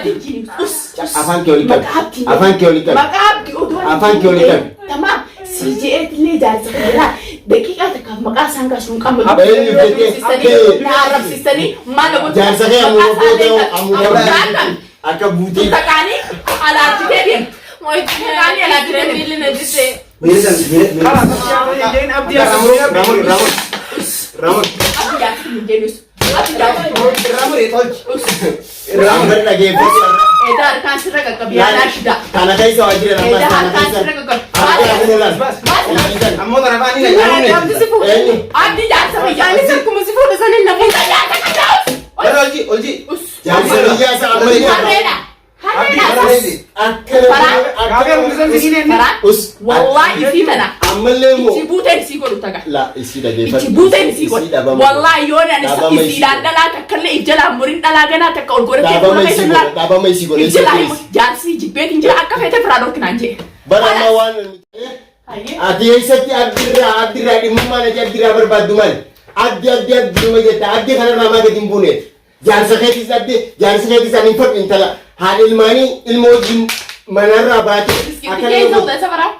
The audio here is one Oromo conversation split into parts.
Ati jini us. Afaan kee olii qabi. Maqaa abdii. Afaan kee olii qabi. Maqaa abdii odoo ani Afaan kee olii qabi. Tamaam. Si je'eetillee jaarsa kiyyaa daqiiqaa takkaaf maqaa isaan kaasuu hin qabnu. Eenyu jettee? Na arrabsiisanii maal na gochuu? Jaarsa kee ammoo booda ammoo Maqaa akka buutee. Taqaanii alaachitee deemtu. Taqaanii alaachitee deemtu. Miilli na jise. Miira san miira miira. Jeen abdii Ramon Ramon Ramon Ramon. Ati jaarsi hin jeenus. Ati jaarsi. Ramon tolchi. Ramon dhageeffatu. Edaa harkaan sirra qaqqabi yaalaa shida. Kana keessa waa jiran ammas Edaa kana harkaan keessa. sirra qaqqabi. Harka kun olaas. Ammoo tana afaan inni Abdi si fuudhe. Eenyu? Abdii jaarsa biyyaa. Anis akkuma si fuudhe saniin na fuudhe. Jaarsa kiyyaa. Olji olji. Jaarsa biyyaa isa ammayyaa. Harreedha. Harreedha. Akka Karaan. Us. Wallaahi isii tana. Ammallee immoo. Itti buuteen isii godhu taga. La isii dhageeffatu. Itti buuteen isii Isii godhu. dhabama. Wallaahi yoon ani Dhaabama isii isiidhaan godha. dhalaa takkallee ijjalaan muriin dhalaa ganaa takka ol godhatee Dhaabama fuula isii keessa godha. laa. Dhaabama isii godha. Isii Ijjalaa godha. himu jaarsi jibbeetiin jira akka feete firaa dhorkinaan jee. Bara amma waan ati eessatti abdirraa abdirraa dhimmummaan ati abdirraa barbaaddu maali? Abdi abdi abdi numa jetta abdi kanarraa maa gadi hin buune? Jaarsa keetis abdi jaarsa keetis ani hin fadhu intala haadha ilmaanii ilma wajjin manarraa baate Miskiitti keessa uta isa baraa.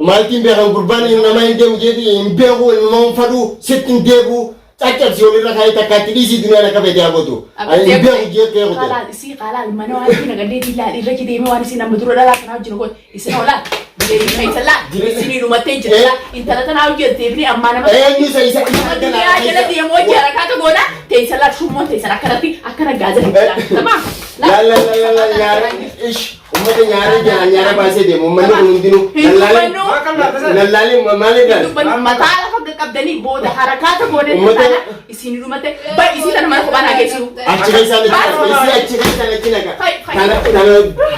Maaltiin beekan gurbaan nama hin deemu jeeti hin beeku ilma hin fadhu sitti hin deebu caccabsi walirra kaa'ee takkaatti dhiisii duniyaan akka fedhe haa gootu. Ani hin beeku jee kee kute. Qalaan isii qalaan mana waan isii nagadee diilaa irra deemee waan isii nama dura dhalaa kanaa wajjin godhe isin oolaa. Jireenya keessa laa isinii dhumattee jirta intala tanaa hojjette deebinee ammaa nama Eenyu isa isa nama duniyaa jala deemu hojii harakaata goona teessan laa shummoon teessan akkanatti akkana gaazexaa jira. Tamaa. La la la la la nyaara ish ummata nyaara jala nyaara baasee deemu uummanni kun hundinuu lallaalee lallaalee maaliif laal Mataa lafa qaqqabdanii booda harakaata goone Uummata- tana isinii dhumatte bai isii tana mana kophaa naa geessu. achi keessaan achi isii achi keessaan achi naqa tana tana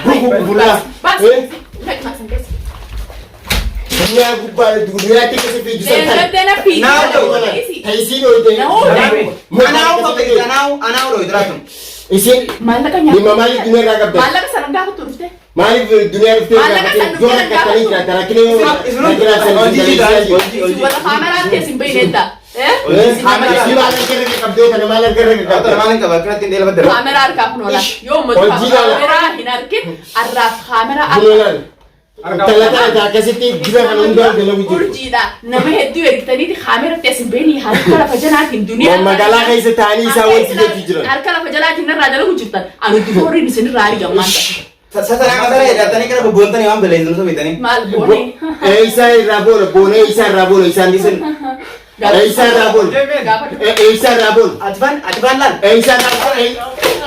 buku bulaa Baas. Naqi maasan keessa. duniyaa gubbaa duniyaatti keessa fiigisan tana Leencattee na fiigi. taisiin ooyite Anaawu fakkii anaawu anaawu dhooyitiraatu. isiin Maallaqa dhimma maaliif duniyaa irraa qabdan Maallaqa sana gaafattu dhufte. maaliif duniyaa dhuftee Maallaqa san yoo rakkatanii jiraata rakkina yoo rakkinaaf san Isin warra kaameraa teessin beeyneetta. Isii maal harka irra qabdee kana maal harka irra Tana qabdee maal hin qaba akkanatti hin dheela baddara. Kaameraa harkaa kun oola. Yoo ummatu Hojii laala. kaameraa hin argin arraaf kaameraa Bunoo laal. Intala tana akkasitti dibaa kana hundaa dalagu jiru. Urjiidha. Nama hedduu ergitaniiti kaameraa teessin beeyni harka lafa jalaatiin duniyaa. Magaalaa keessa taa'anii isaan wanti jechuu jiran. Harka lafa jalaatiin irraa dalagu jirtan. Ani dufoorriin isinirraa argamu maanta. Sasanaa masara jedhatanii kana bobboontanii waan balleessan osoo beektanii. Maal goone? Eeysaa irraa boona boona eeysaa irraa boona isaan isin. Eeysaa irraa boona. Eeysaa irraa boona. Atifaan atifaan laal. Eeysaa irraa boona.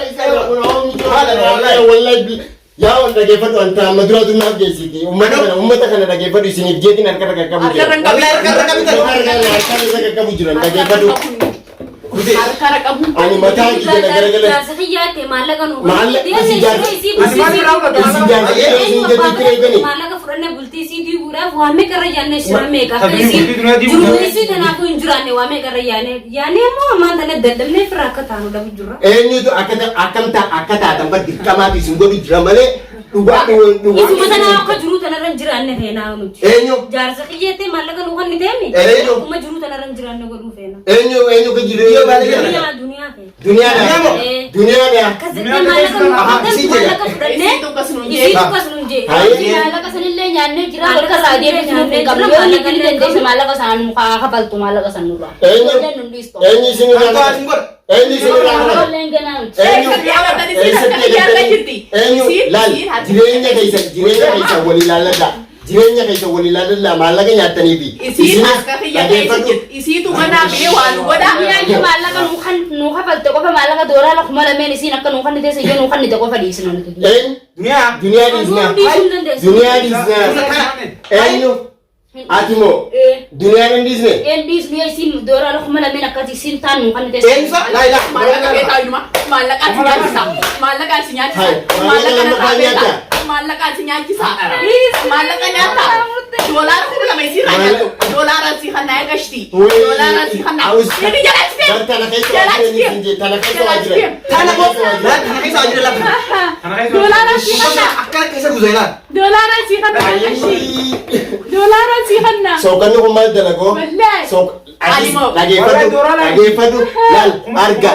Eeysaa irraa boona. Wallahi yaa wan dhageeffadhu anta amma dura dunnaaf geessiti. Uummata kana uummata kana dhageeffadhu isiniif jeetiin harka irra qaqqabu jira. Harka irra Wallahi harka irra qabitan. Harka irra qaqqabu jiran dhageeffadhu. Harka irra qabu. Ani mataa kiyya na garagala. Jaarsa kiyyaatti maallaqa nu Maallaqa isi jaarsa isi jaarsa isin jedhu itti eegani. Maallaqa fudhannee bultii isii diiguudhaaf waa meeqa irra yaadne shira meeqa akka isii jiruu isii kanaafuu hin jiraanne waa meeqa irra yaadne yaadne immoo ammaan tana dadhabnee firra akka taanu dhabu jirra. Eenyutu akka akkam akka taatan bar dirqamaatu isin godhu jira malee dhugaa dhugaa. Isuma tana akka jiruu tanarra hin jiraanne feenaa nuti. Eenyu Jaarsa kiyyaatti maallaqa nu kan teemi. Eenyu? Akkuma jiruu tanarra hin jiraanne godhuu feena. eenyu eenyu ka jiru Duniyaa duniyaa feena. duniyaadha duniyaadha. Akkas jettee maallaqa nu Aha, kan isii jedha. maallaqa fudhannee Isiitu akkas nuun jee. isiitu akkas nuun jee. Hayyee. Maallaqa sanillee nyaannee jira bakka irraa deebisuu hin qabnu. Yoo inni gili dandeesse maallaqa sana nu haa kafaltu maallaqa sana nurraa. Eenyu Ijoolleen nun dhiistu. eenyu isin irraa Kan qabata? isin godha. Eenyu isin irraa qabata? Ijoolleen ganaa miti. Eenyu Eessatti amantan isiin harka eessatti kiyya irra agartanii? jirti. Eenyu Isiin laal isiin harka jireenya keessa jireenya keessa walii ilaalladha. Jireenya keessa walii ilaalladha maallaqa nyaattanii fi Isiin harka kiyya keessa jirti. Isiitu manaa bee waa nu godha. Duniyaan maallaqa nu kan nu kafalte qofa maallaqa doolaara 2000 isiin akka nu kannite iyyuu nu kannite qofa dhiisna nuti. Eenyu Duniyaa. duniyaa dhiisnaa Nu dhiisuu hin dandeessu. duniyaa dhiisnaa eenyu ati moo duniyaa hin dhiisne Een dhiisnu isiin doolaara 2000 akkati isiin taan nu kannite. Eenyusa laa ilaa. Maallaqa beekaa inuma. Maallaqaan si nyaachisa. Maallaqaan si nyaachisa. Hai, Maallaqa maallaqa narraa nyaata. beekaa. Maallaqaan si nyaachisa. Maallaqa nyaata. Doolaara 2000 isiirraa nyaattu. Doolaara si kannaa eegashti. Doolaara si kannaa. Inni jalatti deem. Bar tana keessa waa Jalatti jiran deem. isin jee tana keessa waa Jalatti jiran. deem. Tana laa tana keessa waa jira laa. Doolaara si kannaa. Akkana keessa buusa ilaa. Doolaara si kannaa eegashti. Ayii. Doolaaraan sii kannaa. Sookanni kun maal dalagoo? Wallaahi. Alimoo. Dhageeffadhu, dhageeffadhu, laal, arga,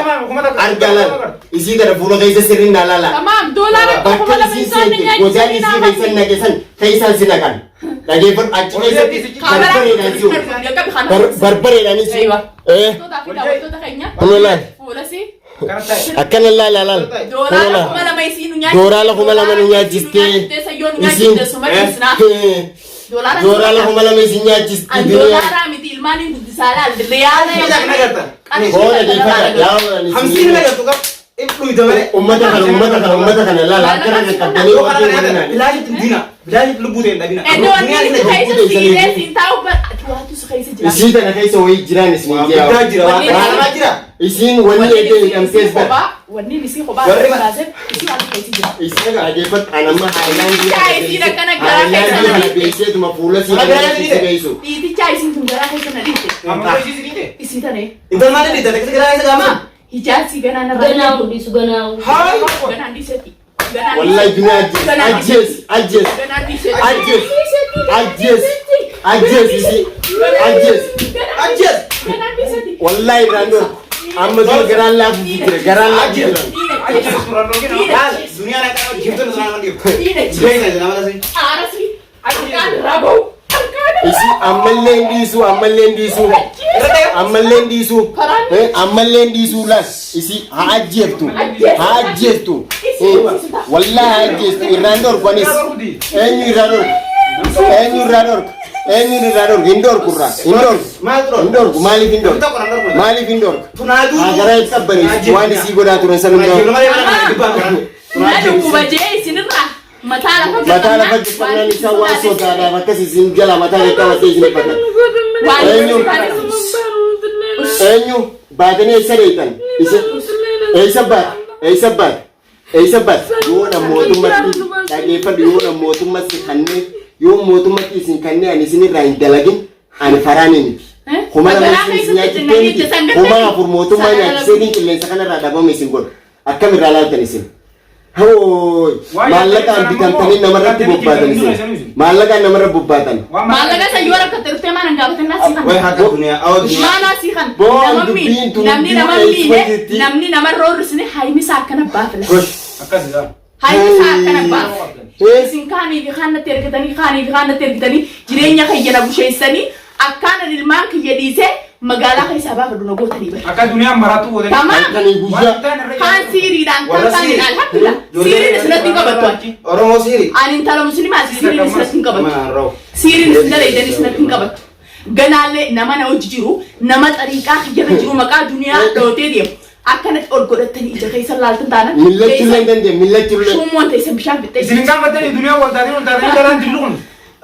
arga laal. Isii kana fuula keessa sirriin naa laala. Tamaam doolaara Bakka 2000 isii isaan seente, gosaan isii keessa naqe san, keessaan si naqan. Dhageeffadhu, achi keessatti barbareedhaan si uumu. Barbareedhaan si Aywa. Eh, kunoo laal. Akkana laala laal. Kunoo laal. Doolaara Doolaara 2000 nu nyaachistee. Isiin. Doolaara 2000 isin nyaachistee. Doolaara miti ilmaan hin guddisaa laal. Riyaala. Booda dhiifata. Yaa Hamsiin nagartu qab. Dhuyda malee. Ummata kana, ummata kana, ummata kana laala akkana qaqqabdanii Yoo kana wajjin kana godhanaa. bilaashitti dina. Bilaashitti lubbuu ta'e hin dhabina. Iddoo wanni keessa siiree siin taa'u ati waatu si keessa jira. Isii tana keessa wayii jiraan isin Waan jira. guddaa jira. Waan kanaa jira. Isiin wanni eegee hidhamtees bara. Kophaa wanni isii kophaa Warri baaseef isii waatu keessa jira. Isiin dhageeffadhu anamma haayilaandii Yaa isiin akkana garaa keessa haayilaandii kana na dhiite. beekseetuma fuula sii kana si geessu. Dhiitichaa isiin tun garaa keessa na dhiite. Isii tane Intal maal dhiita? Takka garaa isa gaamaa. hijaabsii ganaa narraa. Ganaa hundisuu ganaa. Haay. Ganaan dhiisetti. Wallahi dunyaa ajjees, ajjees, ajjees, ajjees, ajjees, ajjees isii, ajjees. Ajjees. Ganaan dhiisetti. Wallahi irraan dhorku. Amma dura garaan laafuuf jira, garaan laafuuf jira. Laal duniyaan akka nama dhiiftu sun nama dhiiftu. Beekna nama lasi. Aarasii harkaan raboo. Harkaan Isii ammallee hin dhiisu, ammallee hin dhiisu. Ammallee hin dhiisu. Ammallee hin dhiisu laal. Isii haa ajjeeftu. Haa ajjeeftu. Wallahi haa ajjeeftu. Irraan dhorku anis. Eenyu irraa dhorku? Eenyu irraa dhorku? Eenyu irraa dhorku? Hin dhorku irraa. Hin dhorku. Maal Hin dhorku? dhorku. Maaliif hin dhorku? Tokko nan dhorku. Maaliif hin dhorku? Tunaaduu. Haa garaa itti qabbaneessu. Waan isii godhaa turan san hundaa. Na dhukkuba jee isinirraa mataa lafa Mataa lafa qabnaan isaa waan sodaadhaaf akkas isin jala mataa itti qabattee isin uffata. Eenyu? Eenyu? Baatanii eessa dheeytan? Eessa baate? Eessa baate? Eessa baate? Yoona mootummatti dhageeffadhu yoona mootummatti kanneen yoo mootummatti isin kanneen ani isinirraa hin dalagin ani faraanii miti. 2000 isin nyaachistee miti. 4000 mootummaa nyaachisee qilleensa kanarraa dhabame isin godha. Akkamirraa laaltan isin? Hooy! Maallaqaan bitamtanii namarratti bobbaatan isin. Maallaqaan namarra bobbaatan. Maallaqa isa yoo rakkatte dhuftee maana gaafatannaa sii Way kana. haka duniyaa. Awwa duniyaa. Maanaa sii kana. Boon Nama dubbiin miine tun namni nama dubbii miine eessa jirti? namni nama roorrisne haymi isaa akkana baafila. Gosh! Haymi isaa akkana baafila. Eh? Isin kaanii fi kaannatti ergitanii kaanii fi kaannatti ergitanii jireenya kiyya na busheessanii akkaan ilmaan kiyya dhiisee magaalaa keessaa baafadhu na gootanii bara. Akka duniyaan maraatu godhanii. Tamaam. Halkanii guyyaa. Kaan siiriidhaan kaan Warra kaaniidhaan siiri. alhamdulillah siiriin isinatti hin qabattu ati. Oromoo siiri. Ani intala musliimaati siiriin isinatti hin qabattu. Mana rawu. Siiriin isin dalaydanii isinatti hin qabattu. Ganaallee nama na hojii jiru nama xariiqaa kiyyarra jiru maqaa duniyaa dhootee deemu akkanatti ol godhattanii ija keessa laaltan taanan Millachuu illee hin dandeenye. Millachuu illee. shummoon teessa bishaan fixxee Isin hin gaafatanii duniyaan wal taatee wal taatee dalaan dillu kun.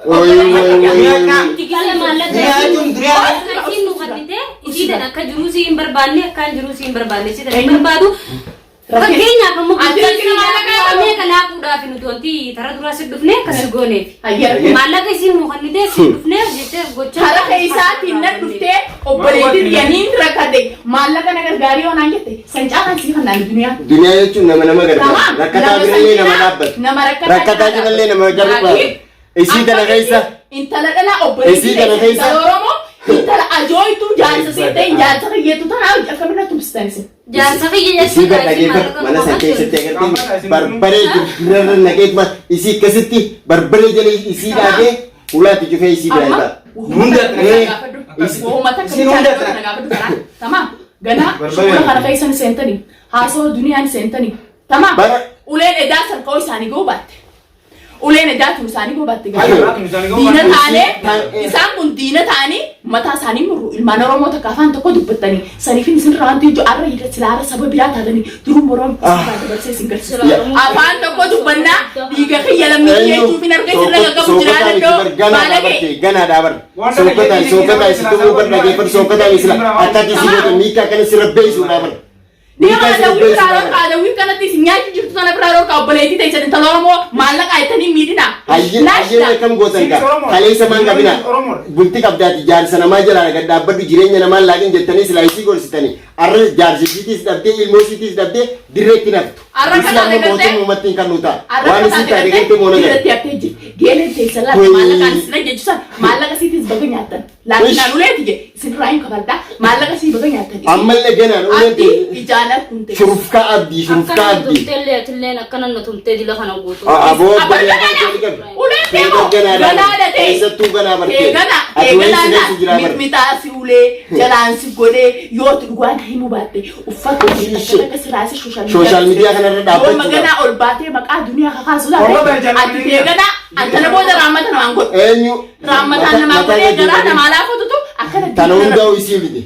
Oyi oyi oyi oyi. Kala maallaqa Duniyaa jechuun duniyaa. Isiin nu kannite isii tan akka jiruu si hin barbaanne akkaan jiruu si hin barbaanne isii tan hin barbaadu. Fakkeenyaaf ammoo Ati rakkina maallaqaa qabu. meeqa laaquudhaaf nuti wanti tara duraa si dhufne akkas gooneef. Hayyee. Maallaqa isiin nu kannite si dhufne jettee gochaa. Kara keessaatiin na dhuftee obboleettiin yaniin rakkate maallaqa na gargaarii yoo naan jette san caalaan sii kannaan duniyaa. Duniyaa jechuun nama nama gargaara. Tamaam. Rakkataa Nama birallee nama sancinaa, dhaabbatu. nama rakkataa Rakkataa cinaa birallee nama gargaaru. Laakiin Isii kana keessa. Intala dhalaa obboleettii Isii kana teesse, keessa. intala Oromoo intala ajooytuu jaarsa sii ta'e jaarsa kiyyeetu tanaa akkamitti tumsitan isin. Jaarsa kiyya Isii jechuudha. gad dhageeffadhu mana san keessatti agartee barbaree girgirarra naqeetuma isii akkasitti barbaree jala isii dhaabee ulaatti cufee isii biraa Amma ba'a. Hunda uummata Isin hunda akkamitti gaafadhu karaa. Tamaam. Ganaa shuura kana keessan seentanii haasawaa duniyaan seentanii. Tamaam. Bara- Uleen edaa salqoo isaanii ga'uu baatte. Uleen edaa tun isaanii ga'uu baatte. Maraatu isaanii ga'uu Diina baatte. taanee isaan kun diina ta'anii mataa isaanii murru ilmaan Oromoo takka afaan tokko dubbatanii saniifin isin raantu ijoo arra hidha silaara saba biraa taatanii durum Oromoo isin dabarsee isin garsiisa. Afaan tokko dubbannaa dhiiga kiyya lammii jechuuf hin arga isin raga qabu jiraa danda'u baalagee. Ganaa dhaabar. Sookataan sookataan si tumuu bar dhageeffadhu sookataan isla akkati si godhe miika akkana si rabbeessu dhaabar. Deema adawwii biraa dhorka adawwii kanatti isin nyaachuu jirtu sana biraa dhorka obboleettii ta'e isin intala Oromoo maallaqa jettanii miidhina. Hayyee hayyee akkam gootan gaa kaleessa maan qabina bulti qabdaati jaarsa namaa jalaa gad dhaabbadhu jireenya namaa laaqin jettanii silaa isii gorsitanii arra jaarsa isiitiis dhabdee ilmoo isiitiis dhabdee dirreetti naftu. Arra Isin kana amma agartee? mootummaa uummattiin kan nu ta'a. Arra Waan kana isin taate agartee gartee moona gara. dirreetti haftee jirti. Geeleen teessan laata Wayii. maallaqaan isin ajjechisan maallaqa siitis baga nyaattan. Laakiin uleeti je isin irraa hin kafaltaa maallaqa sii baga nyaattan. Ammallee ganaan uleen Abdii ijaan arguun teessan. Shurufkaa abdii shurufkaa Akkana nu abdii. tumteellee atilleen akkana nu tumtee dila kana guutuu. Aboo Aboo uleen deemu ganaadha ta'e. Keessattuu ganaa bartee. Eegana Ati wayii si keessa jiraa eegana bare. mixmixaa si ulee jalaan si godhee yoo ati dhugaan himuu baatte uffata Ishee. akka siraasi Social media kanarra dhaabbachuu Yoo maganaa ol baatee maqaa duniyaa kakaasu Warra taate ba'e ati eegana antana booda raammata namaan godhu. Eenyu? Raammataan namaa godhee garaa namaa laafututu akkana Tana hundaa'u isii fide.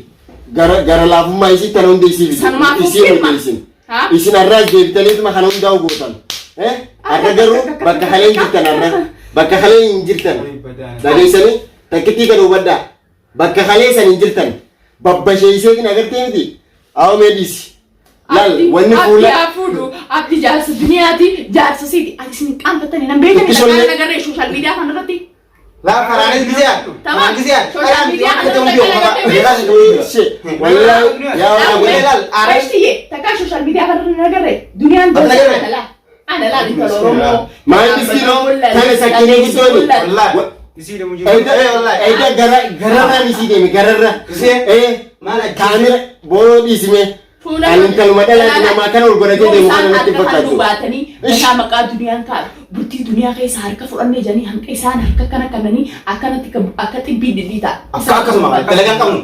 Gara gara laafummaa isii tana hunda isii fide. Sanumaafuu Isii firma. hunda isin. Ha? Isin har'aas deebitaniituma kana hundaa'u gootan. Eh? Har'a garuu bakka kalee hin jirtan har'a. Bakka kalee hin jirtan. Dhageessanii takkittii kana hubadhaa. Bakka kalee san hin jirtan. Babbasheeyiseetiin agartee miti. Awwa mee dhiisi. Laal wanni fuula. Abdii haa fuudhu. Abdii jaarsa duniyaati jaarsa siiti. Ati isin qaanfattanii nan beekani Xixiqqoollee- dhagaan agarree social media kanarratti. Laa karaanis gisee Tamam. gisee Social media kanarratti Shee. Wallaahi yaa Wallaahi. waan Areeshtiye takka social media kanarratti nan agarree duniyaan Bakka jaarsa agarree? ana laa. Ana laa intala Oromoo. Maal isiin tana sakkinee guddooni. Wallaahi. Isii deemu jiru. Eyda gara gararraan isii deeme gararra. Isee? Ee Maal ajjeese? kaamera booloo dhiisime. Fuula Ani intaluma dhalaati namaa kana ol godhatee deemu kana Yoo natti isaan harka fakkaatu. halluu baatanii mataa maqaa duniyaan kaa'u bultii duniyaa keessa harka fudhannee jedhanii hanqa isaan harka kana kannanii akkanatti akka xibbii dhidhii ta'a. Akka akkasuma dalagaa hin qabnu.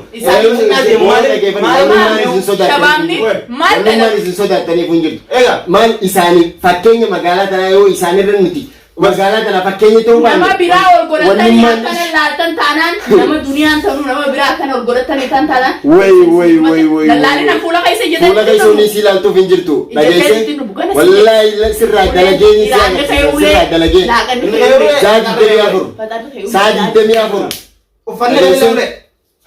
Shabaabni maal Wannummaan isin sodaattaniif hin jirtu. Egaa. Maal isaanii fakkeenya magaalaa tanaa yoo isaanirra nuti magaalaa tana fakkeenya ta'uu baanne. Nama biraa ol godhatanii wannummaan- akkana laaltan taanaan nama duniyaan ta'uu nama biraa akkana ol godhatanii tan taanaan. Way, way, way, way, Lallaalina fuula keessa ijjatanii Fuula keessa hundi isii ilaaltuuf hin jirtu. Ijjatee Dhageesse? itti nu bugana si Wallaahi sirraa dalageen isii agarsiisa. Sirraa dalageen. Sa'a 24. Sa'a 24. Uffanni illee ulee.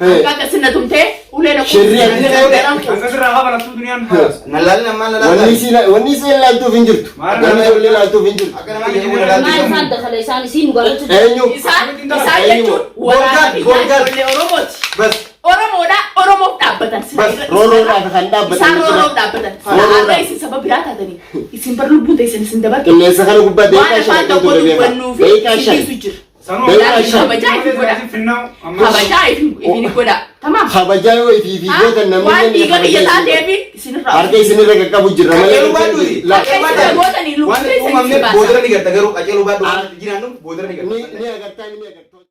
Akka akkasina tumtee ulee na Shirrii Hanga sirraa hafalattuu duniyaan halas. Nalaalli ammaa Wanni nalaalli. isii wanni isii ilaaltuuf hin jirtu. Maal Wanni isii ilaaltuuf hin jirtu. Akka namaa jedhamu Maal nalaalli. isaan dakala isaan isiin nu gaafachuu Eenyu? Isaan isaan jechuun waraana biyyaa ijoollee Oromooti. Bas. Oromoodha Oromoof dhaabbatan. Bas, Rooroodhaaf kan dhaabbatan Isaan jechuudha. rooroof dhaabbatan. Rooroodhaaf. Har'a isin saba biraa taatanii isin bar lubbuun ta'e isin dabarte. Qilleensa kana gubbaa Waan daqiiqaa shan afaan tokko akkamitu beeka. dubbannuu fi Daqiiqaa isin shan. dhiisu jira. Daqiiqaa shan. Kabajaa ifi godha. Kabajaa ifi godha. Tamaam. Kabajaa yoo ifii fi gootan namni Waan inni dhiiga biyya kabajaa isin taateef isinirraa. Harka isinirra qaqqabu jirra malee. Qajeeluu baadhuuti. La- Akka isin gootanii lubbuu Waan keessan uumamne isin baasa. boodara ni garta garuu qajeeluu baadhu. Waan jiraannu boodara ni garta. Ni agartaa ni agartaa.